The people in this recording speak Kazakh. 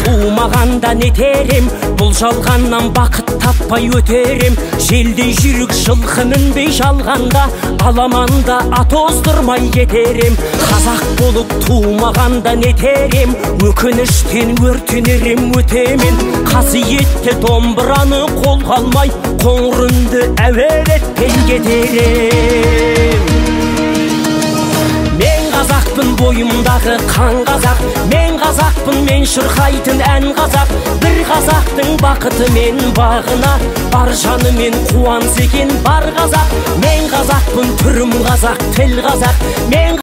Тумағанда нетерем, бұл жалғаннан бақыт таппай өтерем. Желдей жүйрік жылқы мінбей жалғанда, аламанда ат оздырмай кетерем. Қазақ болып тумағанда нетерем, өкініштен өртенерем өтемен. Қасиетті домбыраны қолға алмай, қоңыр үнді әуелетпен кетерем. Мен қазақпын, бойымдағы қан қазақ, мен қазақпын, мен шырқайтын ән қазақ. Бір қазақтың бақыты мен бағына, бар жанымен қуанса екен бар қазақ. Мен қазақпын, түрім қазақ, тіл қазақ. Мен